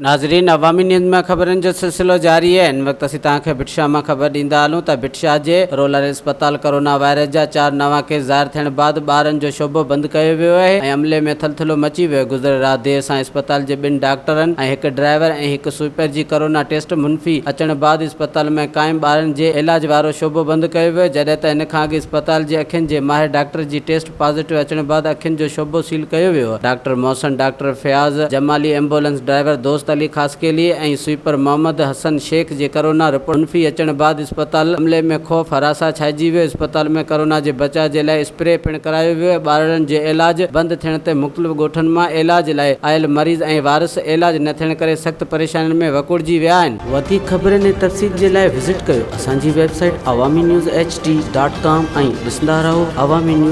ناظرين عوامي نيوز ۾ خبرن جو سلسلو جاري آهي هن وقت اسين توهان کي ڀٽ شاهه مان خبر ڏيندا هلون ته ڀٽ شاهه جي رولر اسپتال ڪرونا وائرس جا چار نوان ڪيس ظاهر ٿيڻ بعد ٻارن جو شعبو بند ڪيو ويو آهي ۽ عملي ۾ ٿلٿلو مچي ويو گذريل رات دير سان اسپتال جي ٻن ڊاڪٽرن ۽ هڪ ڊرائيور ۽ هڪ سوئپر جي ڪرونا ٽيسٽ منفي اچڻ بعد اسپتال ۾ قائم ٻارن جي علاج وارو شعبو بند ڪيو ويو جڏهن ته ان کان اڳ اسپتال جي اکين جي ماهر ڊاڪٽر جي ٽيسٽ پازيٽو اچڻ بعد اکين جو شعبو سيل ڪيو ويو. Doctor Mohsin, doctor Fayaz Jamali, ambulance driver Dost Ali Khaskheli ۽ sweeper Muhammad Hassan Shaikh جي ڪرونا رپورٽ منفي اچڻ بعد اسپتال عملي ۾ خوف هراسان ڇائجي ويو. اسپتال ۾ ڪرونا جي بچاء جي لاء اسپري پڻ ڪرايو ويو ۽ ٻارڙن جي علاج بند ٿيڻ تي مختلف ڳوٺن مان علاج لاء آيل مريض ۽ وارث علاج نه ٿيڻ ڪري سخت پريشانين ۾ وڪوڙجي ويا آهن. وڌيڪ خبرن ۽ تفصيل جي لاء وزٽ ڪيو اسان جي website Awami news H D dot com ۽ ڏسندا رهو عوامي نيوز.